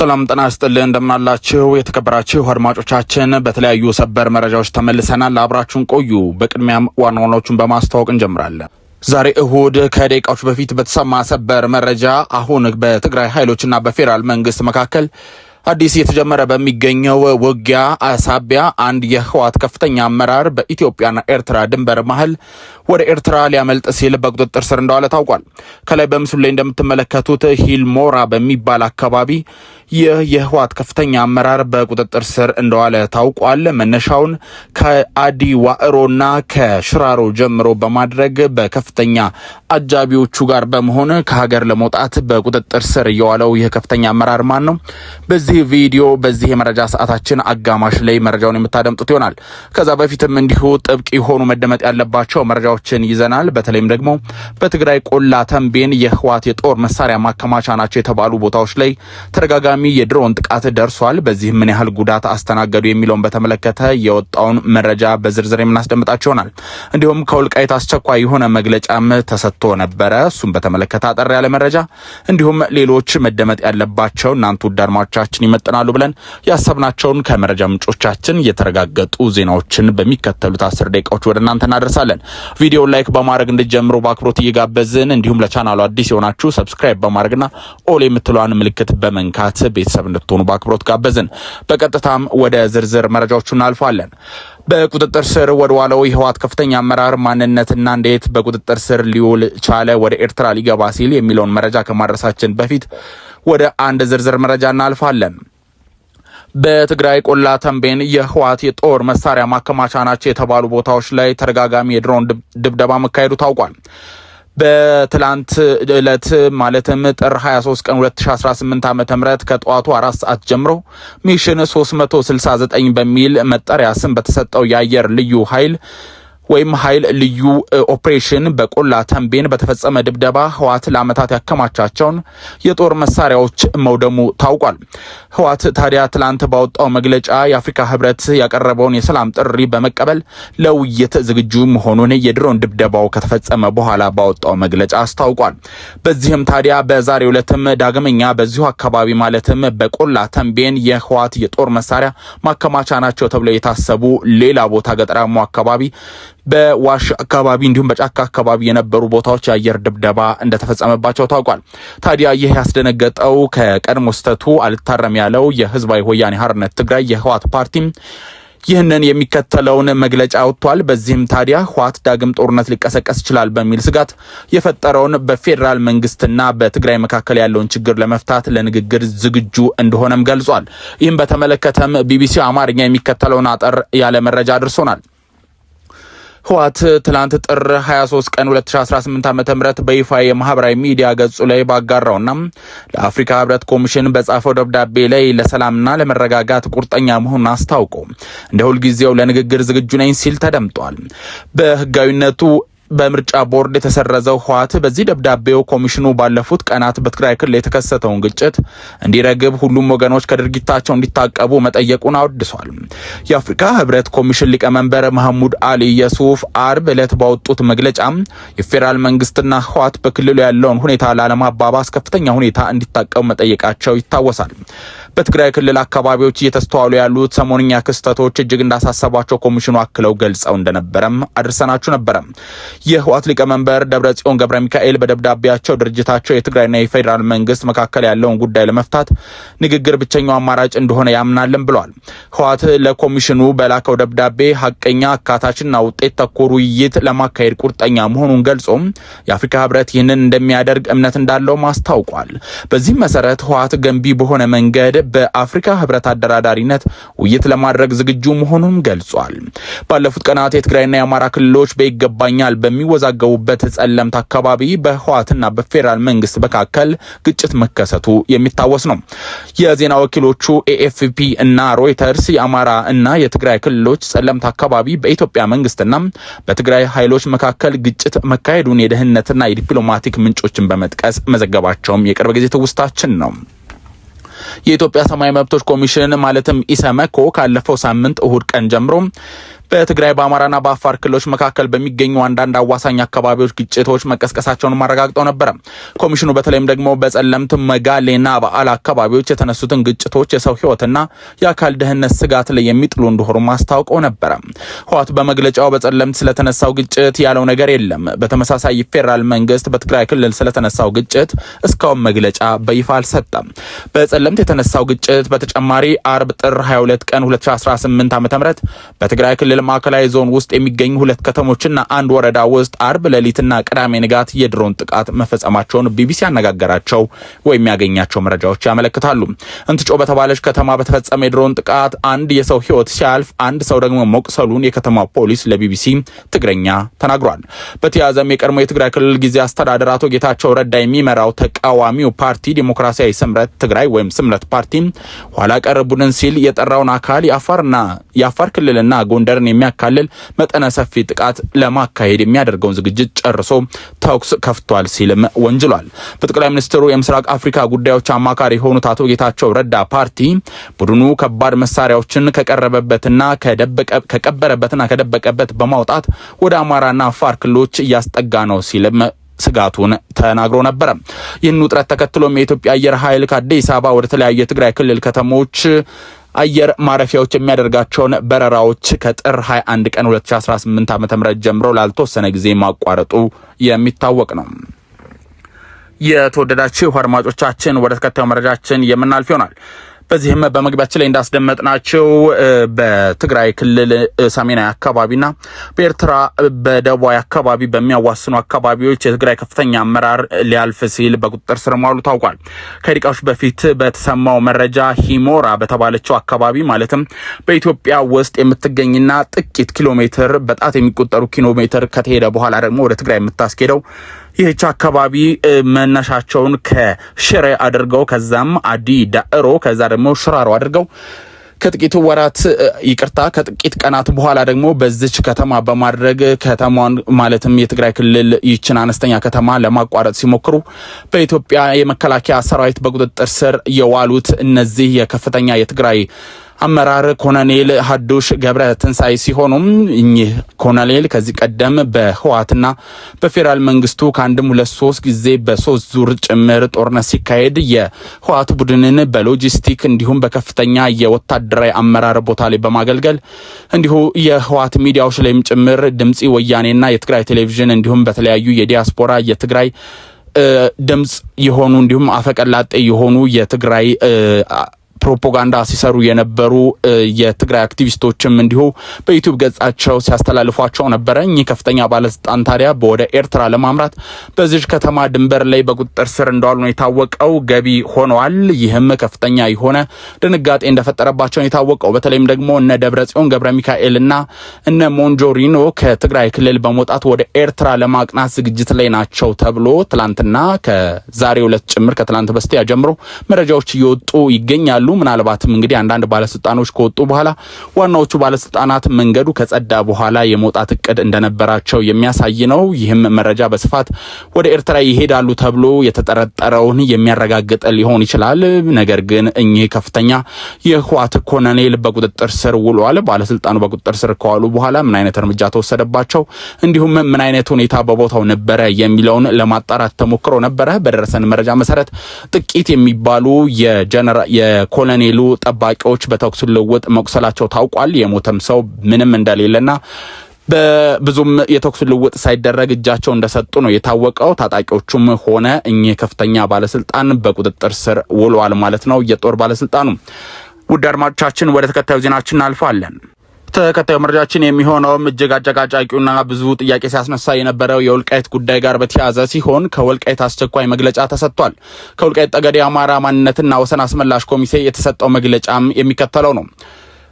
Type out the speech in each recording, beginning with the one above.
ሰላም ጤና ይስጥልን፣ እንደምናላችሁ የተከበራችሁ አድማጮቻችን፣ በተለያዩ ሰበር መረጃዎች ተመልሰናል። አብራችሁን ቆዩ። በቅድሚያም ዋና ዋናዎቹን በማስተዋወቅ እንጀምራለን። ዛሬ እሁድ ከደቂቃዎች በፊት በተሰማ ሰበር መረጃ አሁን በትግራይ ኃይሎችና በፌዴራል መንግስት መካከል አዲስ እየተጀመረ በሚገኘው ውጊያ ሳቢያ አንድ የህወሓት ከፍተኛ አመራር በኢትዮጵያና ኤርትራ ድንበር መሀል ወደ ኤርትራ ሊያመልጥ ሲል በቁጥጥር ስር እንደዋለ ታውቋል። ከላይ በምስሉ ላይ እንደምትመለከቱት ሂልሞራ በሚባል አካባቢ ይህ የህወሓት ከፍተኛ አመራር በቁጥጥር ስር እንደዋለ ታውቋል። መነሻውን ከአዲ ዋዕሮና ከሽራሮ ጀምሮ በማድረግ በከፍተኛ አጃቢዎቹ ጋር በመሆን ከሀገር ለመውጣት በቁጥጥር ስር የዋለው ይህ ከፍተኛ አመራር ማን ነው? በዚህ ቪዲዮ በዚህ የመረጃ ሰዓታችን አጋማሽ ላይ መረጃውን የምታደምጡት ይሆናል። ከዛ በፊትም እንዲሁ ጥብቅ የሆኑ መደመጥ ያለባቸው መረጃዎችን ይዘናል። በተለይም ደግሞ በትግራይ ቆላ ተንቤን የህወሓት የጦር መሳሪያ ማከማቻ ናቸው የተባሉ ቦታዎች ላይ ተደጋጋሚ የድሮን ጥቃት ደርሷል። በዚህም ምን ያህል ጉዳት አስተናገዱ የሚለውን በተመለከተ የወጣውን መረጃ በዝርዝር የምናስደምጣቸው ይሆናል። እንዲሁም ከወልቃይት አስቸኳይ የሆነ መግለጫም ተሰጥቶ ነበረ። እሱም በተመለከተ አጠር ያለ መረጃ እንዲሁም ሌሎች መደመጥ ያለባቸው እናንተ ውድ አድማጮቻችን ይመጥናሉ ብለን ያሰብናቸውን ከመረጃ ምንጮቻችን የተረጋገጡ ዜናዎችን በሚከተሉት 10 ደቂቃዎች ወደ እናንተ እናደርሳለን። ቪዲዮውን like በማድረግ እንድትጀምሩ በአክብሮት እየጋበዝን እንዲሁም ለቻናሉ አዲስ የሆናችሁ subscribe በማድረግና all የምትለዋን ምልክት በመንካት ቤተሰብ እንድትሆኑ በአክብሮት ጋበዝን። በቀጥታም ወደ ዝርዝር መረጃዎቹ እናልፋለን። በቁጥጥር ስር ወደ ዋለው የህወሓት ከፍተኛ አመራር ማንነትና እንዴት በቁጥጥር ስር ሊውል ቻለ፣ ወደ ኤርትራ ሊገባ ሲል የሚለውን መረጃ ከማድረሳችን በፊት ወደ አንድ ዝርዝር መረጃ እናልፋለን። በትግራይ ቆላ ተንቤን የህወሓት የጦር መሳሪያ ማከማቻ ናቸው የተባሉ ቦታዎች ላይ ተደጋጋሚ የድሮን ድብደባ መካሄዱ ታውቋል። በትላንት ዕለት ማለትም ጥር 23 ቀን 2018 ዓ.ም ከጠዋቱ 4 ሰዓት ጀምሮ mission 369 በሚል መጠሪያ ስም በተሰጠው የአየር ልዩ ኃይል ወይም ኃይል ልዩ ኦፕሬሽን በቆላ ተንቤን በተፈጸመ ድብደባ ህወሓት ለዓመታት ያከማቻቸውን የጦር መሳሪያዎች መውደሙ ታውቋል። ህወሓት ታዲያ ትላንት ባወጣው መግለጫ የአፍሪካ ህብረት ያቀረበውን የሰላም ጥሪ በመቀበል ለውይይት ዝግጁ መሆኑን የድሮን ድብደባው ከተፈጸመ በኋላ ባወጣው መግለጫ አስታውቋል። በዚህም ታዲያ በዛሬው ዕለትም ዳግመኛ በዚሁ አካባቢ ማለትም በቆላ ተንቤን የህወሓት የጦር መሳሪያ ማከማቻ ናቸው ተብለው የታሰቡ ሌላ ቦታ ገጠራማው አካባቢ በዋሻ አካባቢ እንዲሁም በጫካ አካባቢ የነበሩ ቦታዎች የአየር ድብደባ እንደተፈጸመባቸው ታውቋል። ታዲያ ይህ ያስደነገጠው ከቀድሞ ስህተቱ አልታረም ያለው የህዝባዊ ወያኔ ሓርነት ትግራይ የህወሓት ፓርቲም ይህንን የሚከተለውን መግለጫ አውጥቷል። በዚህም ታዲያ ህወሓት ዳግም ጦርነት ሊቀሰቀስ ይችላል በሚል ስጋት የፈጠረውን በፌዴራል መንግስትና በትግራይ መካከል ያለውን ችግር ለመፍታት ለንግግር ዝግጁ እንደሆነም ገልጿል። ይህም በተመለከተም ቢቢሲ አማርኛ የሚከተለውን አጠር ያለ መረጃ አድርሶናል። ህወሓት ትላንት ጥር 23 ቀን 2018 ዓ.ም በይፋ የማህበራዊ ሚዲያ ገጹ ላይ ባጋራውና ለአፍሪካ ህብረት ኮሚሽን በጻፈው ደብዳቤ ላይ ለሰላምና ለመረጋጋት ቁርጠኛ መሆኑን አስታውቆ እንደ ሁልጊዜው ለንግግር ዝግጁ ነኝ ሲል ተደምጧል። በህጋዊነቱ በምርጫ ቦርድ የተሰረዘው ህወሓት በዚህ ደብዳቤው ኮሚሽኑ ባለፉት ቀናት በትግራይ ክልል የተከሰተውን ግጭት እንዲረግብ፣ ሁሉም ወገኖች ከድርጊታቸው እንዲታቀቡ መጠየቁን አወድሷል። የአፍሪካ ህብረት ኮሚሽን ሊቀመንበር መሐሙድ አሊ የሱፍ አርብ ዕለት ባወጡት መግለጫ የፌዴራል መንግስትና ህወሓት በክልሉ ያለውን ሁኔታ ላለማባባስ ከፍተኛ ሁኔታ እንዲታቀቡ መጠየቃቸው ይታወሳል። በትግራይ ክልል አካባቢዎች እየተስተዋሉ ያሉት ሰሞንኛ ክስተቶች እጅግ እንዳሳሰቧቸው ኮሚሽኑ አክለው ገልጸው እንደነበረም አድርሰናችሁ ነበረ። የህወሓት ሊቀመንበር ደብረጽዮን ገብረ ሚካኤል በደብዳቤያቸው ድርጅታቸው የትግራይና የፌዴራል መንግስት መካከል ያለውን ጉዳይ ለመፍታት ንግግር ብቸኛው አማራጭ እንደሆነ ያምናልን ብለዋል። ህወሓት ለኮሚሽኑ በላከው ደብዳቤ ሀቀኛ፣ አካታችና ውጤት ተኮር ውይይት ለማካሄድ ቁርጠኛ መሆኑን ገልጾ የአፍሪካ ህብረት ይህንን እንደሚያደርግ እምነት እንዳለውም አስታውቋል። በዚህም መሰረት ህወሓት ገንቢ በሆነ መንገድ በአፍሪካ ህብረት አደራዳሪነት ውይይት ለማድረግ ዝግጁ መሆኑን ገልጿል። ባለፉት ቀናት የትግራይና የአማራ ክልሎች በይገባኛል በሚወዛገቡበት ጸለምት አካባቢ በህወሓትና በፌዴራል መንግስት መካከል ግጭት መከሰቱ የሚታወስ ነው። የዜና ወኪሎቹ ኤኤፍፒ እና ሮይተርስ የአማራ እና የትግራይ ክልሎች ጸለምት አካባቢ በኢትዮጵያ መንግስትና በትግራይ ኃይሎች መካከል ግጭት መካሄዱን የደህንነትና የዲፕሎማቲክ ምንጮችን በመጥቀስ መዘገባቸውም የቅርብ ጊዜ ትውስታችን ነው። የኢትዮጵያ ሰብአዊ መብቶች ኮሚሽን ማለትም ኢሰመኮ ካለፈው ሳምንት እሁድ ቀን ጀምሮ በትግራይ፣ በአማራና በአፋር ክልሎች መካከል በሚገኙ አንዳንድ አዋሳኝ አካባቢዎች ግጭቶች መቀስቀሳቸውን አረጋግጠው ነበረ። ኮሚሽኑ በተለይም ደግሞ በጸለምት፣ መጋሌና በዓል አካባቢዎች የተነሱትን ግጭቶች የሰው ሕይወትና የአካል ደህንነት ስጋት ላይ የሚጥሉ እንደሆኑ አስታውቀው ነበረ። ህወሓት በመግለጫው በጸለምት ስለተነሳው ግጭት ያለው ነገር የለም። በተመሳሳይ የፌዴራል መንግስት በትግራይ ክልል ስለተነሳው ግጭት እስካሁን መግለጫ በይፋ አልሰጠም። በጸለምት የተነሳው ግጭት በተጨማሪ አርብ ጥር 22 ቀን 2018 ዓ.ም በትግራይ ክልል ማዕከላዊ ዞን ውስጥ የሚገኙ ሁለት ከተሞችና አንድ ወረዳ ውስጥ አርብ ሌሊትና ቅዳሜ ንጋት የድሮን ጥቃት መፈጸማቸውን ቢቢሲ ያነጋገራቸው ወይም ያገኛቸው መረጃዎች ያመለክታሉ። እንትጮ በተባለች ከተማ በተፈጸመ የድሮን ጥቃት አንድ የሰው ህይወት ሲያልፍ አንድ ሰው ደግሞ መቁሰሉን የከተማ ፖሊስ ለቢቢሲ ትግረኛ ተናግሯል። በተያያዘም የቀድሞ የትግራይ ክልል ጊዜ አስተዳደር አቶ ጌታቸው ረዳ የሚመራው ተቃዋሚው ፓርቲ ዲሞክራሲያዊ ስምረት ትግራይ ወይም ስምረት ፓርቲ ኋላ ቀር ቡድን ሲል የጠራውን አካል የአፋር ክልልና ጎንደርን የሚያካልል መጠነ ሰፊ ጥቃት ለማካሄድ የሚያደርገውን ዝግጅት ጨርሶ ተኩስ ከፍቷል ሲልም ወንጅሏል። በጠቅላይ ሚኒስትሩ የምስራቅ አፍሪካ ጉዳዮች አማካሪ የሆኑት አቶ ጌታቸው ረዳ ፓርቲ ቡድኑ ከባድ መሳሪያዎችን ከቀረበበትና ከቀበረበትና ከደበቀበት በማውጣት ወደ አማራና አፋር ክልሎች እያስጠጋ ነው ሲልም ስጋቱን ተናግሮ ነበረ። ይህን ውጥረት ተከትሎም የኢትዮጵያ አየር ኃይል ከአዲስ አበባ ወደ ተለያዩ የትግራይ ክልል ከተሞች አየር ማረፊያዎች የሚያደርጋቸውን በረራዎች ከጥር 21 ቀን 2018 ዓ.ም ጀምሮ ላልተወሰነ ጊዜ ማቋረጡ የሚታወቅ ነው። የተወደዳችሁ አድማጮቻችን፣ ወደ ተከታዩ መረጃችን የምናልፍ ይሆናል። በዚህም በመግቢያችን ላይ እንዳስደመጥናቸው በትግራይ ክልል ሰሜናዊ አካባቢና በኤርትራ በደቡባዊ አካባቢ በሚያዋስኑ አካባቢዎች የትግራይ ከፍተኛ አመራር ሊያልፍ ሲል በቁጥጥር ስር መዋሉ ታውቋል። ከደቂቃዎች በፊት በተሰማው መረጃ ሂሞራ በተባለችው አካባቢ፣ ማለትም በኢትዮጵያ ውስጥ የምትገኝና ጥቂት ኪሎ ሜትር፣ በጣት የሚቆጠሩ ኪሎ ሜትር ከተሄደ በኋላ ደግሞ ወደ ትግራይ የምታስኬደው ይህች አካባቢ መነሻቸውን ከሽሬ አድርገው፣ ከዛም አዲ ዳዕሮ፣ ከዛ ደግሞ ሽራሮ አድርገው ከጥቂት ወራት፣ ይቅርታ፣ ከጥቂት ቀናት በኋላ ደግሞ በዚች ከተማ በማድረግ ከተማዋን፣ ማለትም የትግራይ ክልል ይችን አነስተኛ ከተማ ለማቋረጥ ሲሞክሩ በኢትዮጵያ የመከላከያ ሰራዊት በቁጥጥር ስር የዋሉት እነዚህ የከፍተኛ የትግራይ አመራር ኮሎኔል ሀዱሽ ገብረ ትንሳኤ ሲሆኑም፣ እኚህ ኮሎኔል ከዚህ ቀደም በህወሓትና በፌዴራል መንግስቱ ከአንድም ሁለት ሶስት ጊዜ በሶስት ዙር ጭምር ጦርነት ሲካሄድ የህወሓት ቡድንን በሎጂስቲክ እንዲሁም በከፍተኛ የወታደራዊ አመራር ቦታ ላይ በማገልገል፣ እንዲሁ የህወሓት ሚዲያዎች ላይም ጭምር ድምፂ ወያኔና የትግራይ ቴሌቪዥን እንዲሁም በተለያዩ የዲያስፖራ የትግራይ ድምጽ የሆኑ እንዲሁም አፈቀላጤ የሆኑ የትግራይ ፕሮፓጋንዳ ሲሰሩ የነበሩ የትግራይ አክቲቪስቶችም እንዲሁ በዩቲዩብ ገጻቸው ሲያስተላልፏቸው ነበረ። እኚህ ከፍተኛ ባለስልጣን ታዲያ ወደ ኤርትራ ለማምራት በዚች ከተማ ድንበር ላይ በቁጥጥር ስር እንደዋሉ ነው የታወቀው፣ ገቢ ሆነዋል። ይህም ከፍተኛ የሆነ ድንጋጤ እንደፈጠረባቸው ነው የታወቀው። በተለይም ደግሞ እነ ደብረጽዮን ገብረ ሚካኤልና እነ ሞንጆሪኖ ከትግራይ ክልል በመውጣት ወደ ኤርትራ ለማቅናት ዝግጅት ላይ ናቸው ተብሎ ትላንትና ከዛሬው ዕለት ጭምር፣ ከትላንት በስቲያ ጀምሮ መረጃዎች እየወጡ ይገኛሉ። ምናልባትም እንግዲህ አንዳንድ ባለስልጣኖች ከወጡ በኋላ ዋናዎቹ ባለስልጣናት መንገዱ ከጸዳ በኋላ የመውጣት እቅድ እንደነበራቸው የሚያሳይ ነው። ይህም መረጃ በስፋት ወደ ኤርትራ ይሄዳሉ ተብሎ የተጠረጠረውን የሚያረጋግጥ ሊሆን ይችላል። ነገር ግን እኚህ ከፍተኛ የህወሓት ኮሎኔል በቁጥጥር ስር ውሏል። ባለስልጣኑ በቁጥጥር ስር ከዋሉ በኋላ ምን አይነት እርምጃ ተወሰደባቸው፣ እንዲሁም ምን አይነት ሁኔታ በቦታው ነበረ የሚለውን ለማጣራት ተሞክሮ ነበረ። በደረሰን መረጃ መሰረት ጥቂት የሚባሉ የኮሎኔሉ ጠባቂዎች በተኩስ ልውውጥ መቁሰላቸው ታውቋል። የሞተም ሰው ምንም እንደሌለና በብዙም የተኩስ ልውውጥ ሳይደረግ እጃቸው እንደሰጡ ነው የታወቀው። ታጣቂዎቹም ሆነ እኚህ ከፍተኛ ባለስልጣን በቁጥጥር ስር ውለዋል ማለት ነው የጦር ባለስልጣኑ። ውድ አድማጮቻችን፣ ወደ ተከታዩ ዜናችን እናልፋለን። ተከታዩ መረጃችን የሚሆነውም እጅግ አጨቃጫቂውና ብዙ ጥያቄ ሲያስነሳ የነበረው የወልቃይት ጉዳይ ጋር በተያያዘ ሲሆን ከወልቃይት አስቸኳይ መግለጫ ተሰጥቷል። ከወልቃይት ጠገዴ አማራ ማንነትና ወሰን አስመላሽ ኮሚቴ የተሰጠው መግለጫም የሚከተለው ነው።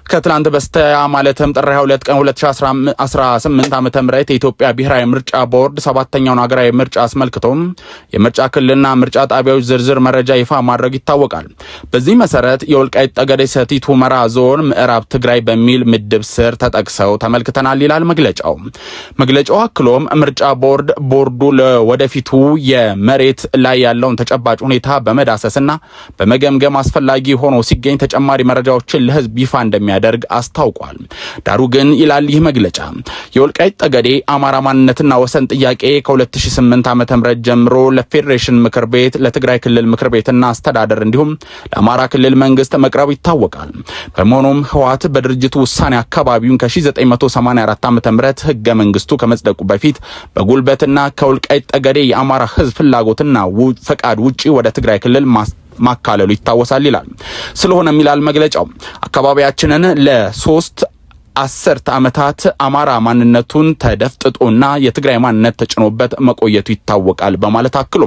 ከትላንት በስቲያ፣ ማለትም ጥር 22 ቀን 2018 ዓ.ም፣ የኢትዮጵያ ብሔራዊ ምርጫ ቦርድ ሰባተኛውን ሀገራዊ ምርጫ አስመልክቶ የምርጫ ክልልና ምርጫ ጣቢያዎች ዝርዝር መረጃ ይፋ ማድረግ ይታወቃል። በዚህ መሰረት የወልቃይት ጠገዴ ሰቲት ሁመራ ዞን ምዕራብ ትግራይ በሚል ምድብ ስር ተጠቅሰው ተመልክተናል ይላል መግለጫው። መግለጫው አክሎም ምርጫ ቦርዱ ለወደፊቱ የመሬት ላይ ያለውን ተጨባጭ ሁኔታ በመዳሰስና በመገምገም አስፈላጊ ሆኖ ሲገኝ ተጨማሪ መረጃዎችን ለህዝብ ይፋ እንደሚያደርግ እንደሚያደርግ አስታውቋል። ዳሩ ግን ይላል ይህ መግለጫ፣ የወልቃይት ጠገዴ አማራ ማንነትና ወሰን ጥያቄ ከ2008 ዓ.ም ጀምሮ ለፌዴሬሽን ምክር ቤት፣ ለትግራይ ክልል ምክር ቤትና አስተዳደር እንዲሁም ለአማራ ክልል መንግስት መቅረቡ ይታወቃል። በመሆኑም ህወሓት በድርጅቱ ውሳኔ አካባቢውን ከ1984 ዓ.ም ህገ መንግስቱ ከመጽደቁ በፊት በጉልበትና ከወልቃይት ጠገዴ የአማራ ህዝብ ፍላጎትና ፈቃድ ውጪ ወደ ትግራይ ክልል ማካለሉ ይታወሳል ይላል። ስለሆነም ይላል መግለጫው፣ አካባቢያችንን ለ3 10 ዓመታት አማራ ማንነቱን ተደፍጥጦና የትግራይ ማንነት ተጭኖበት መቆየቱ ይታወቃል በማለት አክሎ፣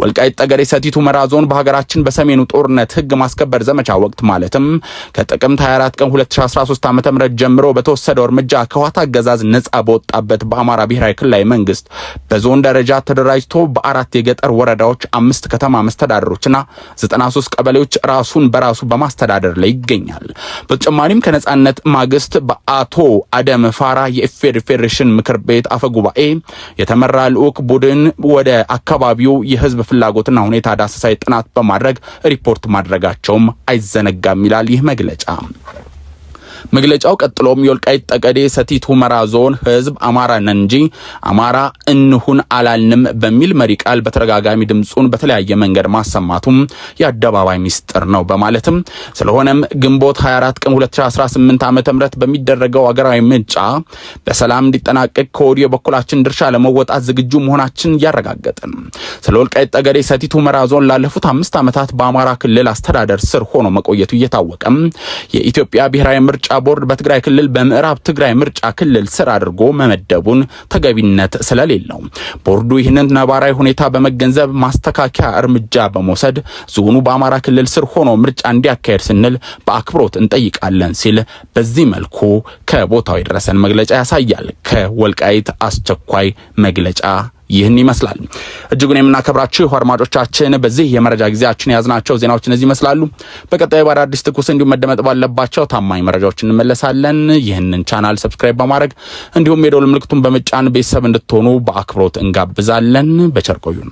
ወልቃይት ጠገዴ ሰቲት ሁመራ ዞን በሀገራችን በሰሜኑ ጦርነት ህግ ማስከበር ዘመቻ ወቅት ማለትም ከጥቅምት 24 ቀን 2013 ዓ.ም ጀምሮ በተወሰደው እርምጃ ከህወሓት አገዛዝ ነጻ በወጣበት በአማራ ብሔራዊ ክልላዊ መንግስት በዞን ደረጃ ተደራጅቶ በ4 የገጠር ወረዳዎች፣ 5 ከተማ መስተዳደሮችና 93 ቀበሌዎች ራሱን በራሱ በማስተዳደር ላይ ይገኛል። በተጨማሪም ከነጻነት ማግስት በአቶ አደም ፋራ የኢፌዴሪ ፌዴሬሽን ምክር ቤት አፈ ጉባኤ የተመራ ልዑክ ቡድን ወደ አካባቢው የህዝብ ፍላጎትና ሁኔታ ዳሰሳዊ ጥናት በማድረግ ሪፖርት ማድረጋቸውም አይዘነጋም ይላል ይህ መግለጫ። መግለጫው ቀጥሎም የወልቃይት ጠገዴ ሰቲት ሁመራ ዞን ህዝብ አማራ ነን እንጂ አማራ እንሁን አላልንም በሚል መሪ ቃል በተደጋጋሚ ድምፁን በተለያየ መንገድ ማሰማቱም የአደባባይ ሚስጥር ነው በማለትም፣ ስለሆነም ግንቦት 24 ቀን 2018 ዓ.ም በሚደረገው አገራዊ ምርጫ በሰላም እንዲጠናቀቅ ከወዲሁ የበኩላችን ድርሻ ለመወጣት ዝግጁ መሆናችን እያረጋገጥን፣ ስለ ወልቃይት ጠገዴ ሰቲት ሁመራ ዞን ላለፉት 5 ዓመታት በአማራ ክልል አስተዳደር ስር ሆኖ መቆየቱ እየታወቀም የኢትዮጵያ ብሔራዊ ምርጫ ቦርድ በትግራይ ክልል በምዕራብ ትግራይ ምርጫ ክልል ስር አድርጎ መመደቡን ተገቢነት ስለሌለው፣ ቦርዱ ይህንን ነባራዊ ሁኔታ በመገንዘብ ማስተካከያ እርምጃ በመውሰድ ዞኑ በአማራ ክልል ስር ሆኖ ምርጫ እንዲያካሄድ ስንል በአክብሮት እንጠይቃለን ሲል በዚህ መልኩ ከቦታው የደረሰን መግለጫ ያሳያል። ከወልቃይት አስቸኳይ መግለጫ ይህን ይመስላል። እጅጉን የምናከብራችሁ አድማጮቻችን፣ በዚህ የመረጃ ጊዜያችን የያዝናቸው ዜናዎች እነዚህ ይመስላሉ። በቀጣይ በአዳዲስ ትኩስ እንዲሁም መደመጥ ባለባቸው ታማኝ መረጃዎች እንመለሳለን። ይህንን ቻናል subscribe በማድረግ እንዲሁም የደወል ምልክቱን በመጫን ቤተሰብ እንድትሆኑ በአክብሮት እንጋብዛለን። በቸር ቆዩን።